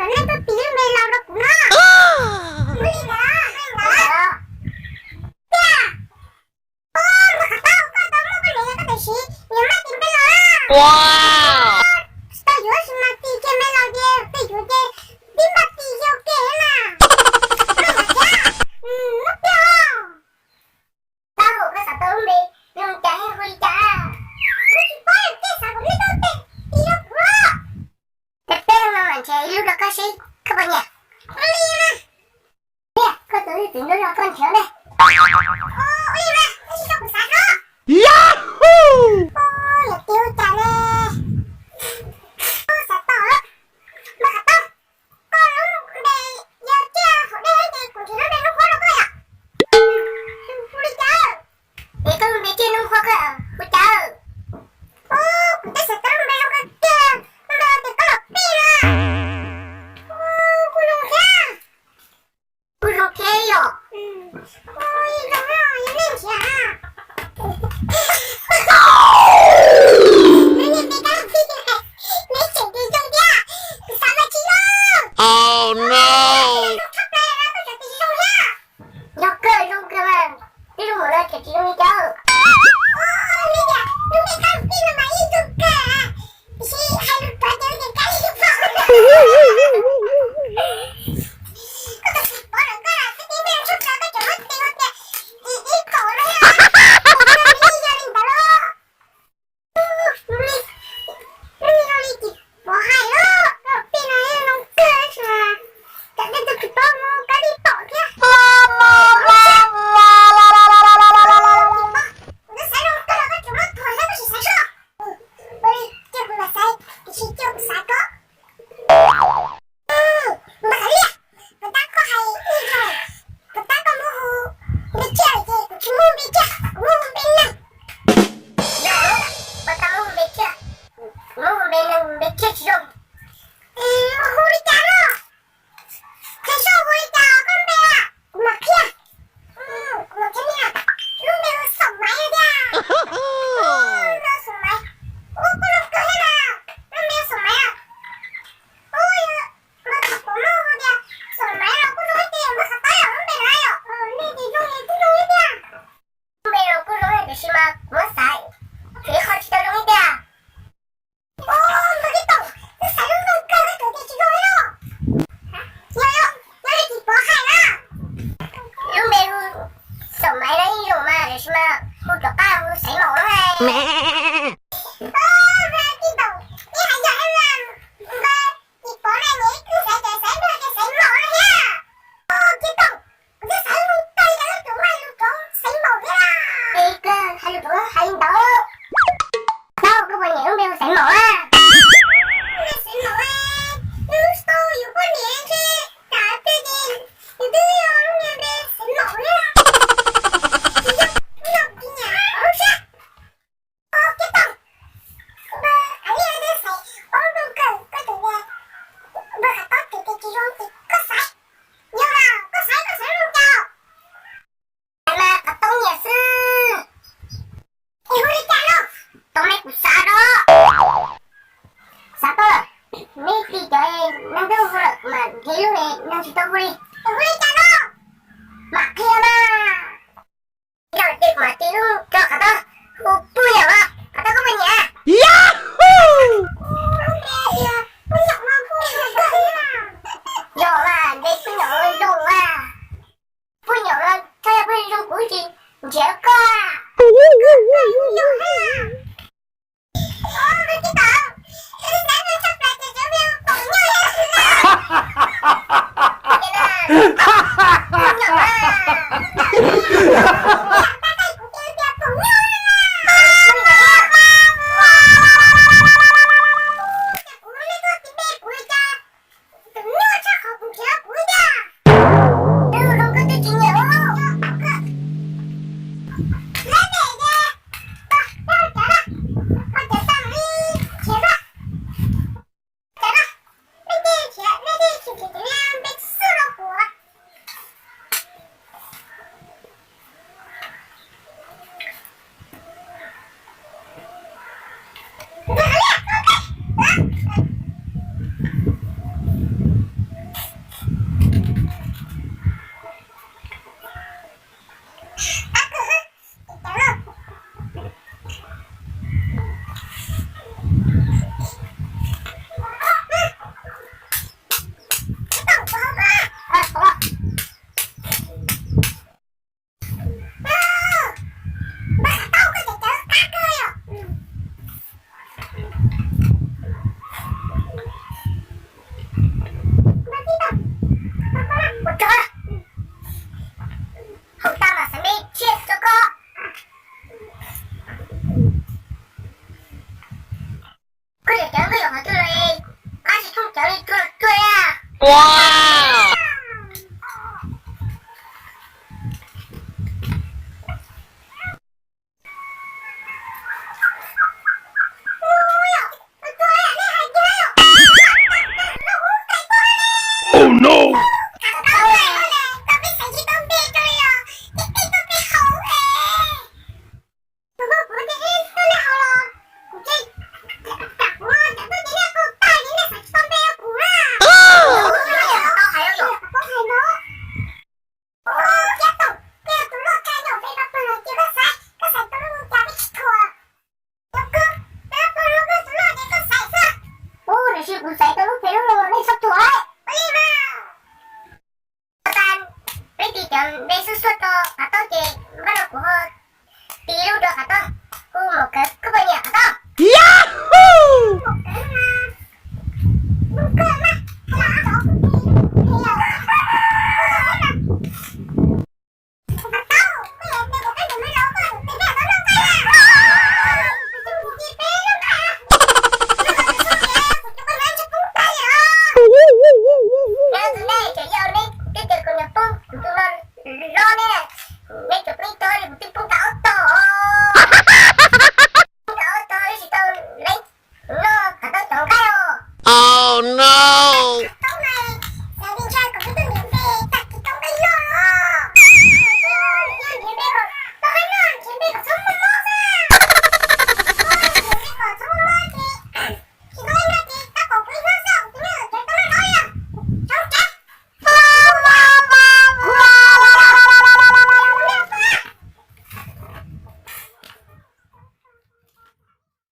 Kom nej tuaj tis lub npe laus rau kuv no. Ua li ntawd, ua li ntawd. Tiag. Ua, npawg Qhov Tob, koj tau muaj poj niam, koj tam sim yuav maj tis npe laus na. Tau yuav tsis mas tis kiag npe laus ces twb yuav ces tib npaj tis yau ke na. Muab tiag. Tau, koj xav tau lub npe zoo cas hu li cas? Kuv tsis paub, koj xav kom nej tau tis, tis rau kuv. Peb no mas ntshe ib lub rau koj seb koj puas nyiam. Ua li na. Tiag, koj tus txiv ntuj yog koj nrhiav ne. Ua li mas, koj tsis tau kuv xav tso. Yahoo! Ua, yog tiag ua cas ne? Ua, xav tau lawm. Npawg Qhov Tob, koj lub npe yog tiag haum dej ces kuv nrhiav lub npe Hnub Qhuab rau koj yom. Ua li cas? Es koj lub npe tiag Hnub Qhuab koj hu cas? Ua, kuv twb xav tau lub npe zoo kawg kiag, lub npe tias koj los pij na. Ua, kuj zoo thiab. Kuj zoo thiab yom. Ua, zoo, yog nej nrhiav. Neb niam peb kab los pij, neb tseem tias zoo thiab, kuv xav mas tsis zoo. Oh no! Zoo tshaj plaws na, koj tseem tias zoo thiab. Yog kawg zoo kawg mas, ib lub mus no tseem tsis zoo li cas. Ua, nej tias lub npe kab los pij no mas yeej zoo kawg, tiam sis hais lus tuav ces tias kab li pom. Koj tus txiv pov lawm koj lam txhais tib npe tshaj plaws koj tseem muab tis ua tias tis ib kaum no yog, tis no nws yeej yog li ntawd los. Zoo li, zoo li txiv pov hais los, koj pij no yeej zoo kawg, tam tej tus txiv pov mus koj li pom thiab. Kuv twb xav zoo kawg los koj tseem muab thuam thiab koj tsis xav soj. Ua li cia kuv mam xaiv, tiam sis cia kuv xav ko. Npawg Qhov Liaj, puas tab koj hais ib zaug, puas tab koj muab hu npe tsiaj lawm ces kuv tsis muab hu npe tsiaj, kuv muab hu npe neeg. Yog, puas tab muab hu npe tsiaj, kuv muab hu npe neeg, npe tsiaj tsis zoo. Hu li cas no? Qhia soj hu li cas koj npe a? Kuv mam qhia. Kuv mam qhia nej, lub npe hu Xom Maiv tiag. Lub npe hu Xom Maiv. Ua koj lub kawg thiab na, lub npe hu Xom Maiv a. Ua, npawg Qhov Tob hu tias Xom Maiv los kuj zoo ib tiag, npawg Qhov Tob yog lub npe na yom, nej tias zoo li kuj zoo ib tiag. Lub npe los kuj zoo tiam sis mas kuv muab xaiv, tshuav ib qho tsis tau zoo ib tiag. Ua, npawg Tib Toom, koj xaiv lub zoo kawg, koj tias tsis zoo li no. Yog, yog, yog li txiv pov hais na. Lub npe hu Xom Maiv no ib zaug mas, tiam sis mas hu rov qab hu Xaiv Maum no. Npawg Tib Toom, ib hais yog thiab mas, npawg txiv pov na nyiam ib tug xaiv ces xaiv npawg tias Xaiv Maum no thiab. Tib Toom, kuv twb xaiv lub npe kawg, koj tseem muab hais lus rov Xaiv Maum thiab. Es koj hais lus rov hais li ntawd. Tau, koj puas nyiam lub npe hu Xaiv Maum a? Xaiv Maum, wb tsis tau yuav poj niam ntshe, tam pliag ces yus twb yog lub npe Xaiv Maum thiab. Tsis yog, yog kuv tsis nyiam lub siab. Tib Toom, npawg Qhov Liaj twb xaiv ob lub zoo kawg, koj tseem tias npawg Qhov Tob tseem tias tsis zoo ces koj xaiv. Yog, koj xaiv, koj xaiv lub zoo cas? Xaiv mas Qhov Tob nyiam xwb. Es hu li cas no? Tau me kuv xav no. Xav tau lawm, neb tis cov neeg twb hu lawm mas nrhiav lub es neeg tsis tau hu li. Es hu li cas no? Mam qhia mas. Yog ces kuv mam tis lub rau Qhov Tob, hu Puj Nyaum os. Qhov Tob koj puas nyiam? Yahoo! Puj Nyaum mas Puj Nyaum kawg thiab. Yog mas npe Puj Nyaum zoo mas. Puj Nyaum no txhob yog Puj Nyaum zoo kuv tsis nrhiav koj. Koj yog thiab. Ua, Tib Toom, koj twb xav tau tshaj plaws ces cov me Poom Nyuj thiab. Puj Nyaum mas. Yam tag koj kuv tias tias Poom Nyuj na. Kuv li tuaj tis npe kuv li cas. Tus nyuaj tshaj qhov kuv nrhiav kuv tiag. Tus zoo koj twb tsis nyiam ua. Lab pem ces, ua, lab cov na, ua cov tag li nrhiav na. Cov na, nej thiaj nrhiav, nej thiaj tsis nrhiav cov niag npe xwb rau kuv. Npe xub xuaj rau Qav Tob ces npaj no kuv ho tis lub rau Qav Tob, kuv mus kawm koj poj niam Qav Tob. Neb tsis yog neb twb tias kuv niam poob kuv tus no hlob neb, neb tseem poob ib tog li kuv twb poob tag ob tog. Poob tag ob tog tsis tau leej no Qav Tob cov nqaij os.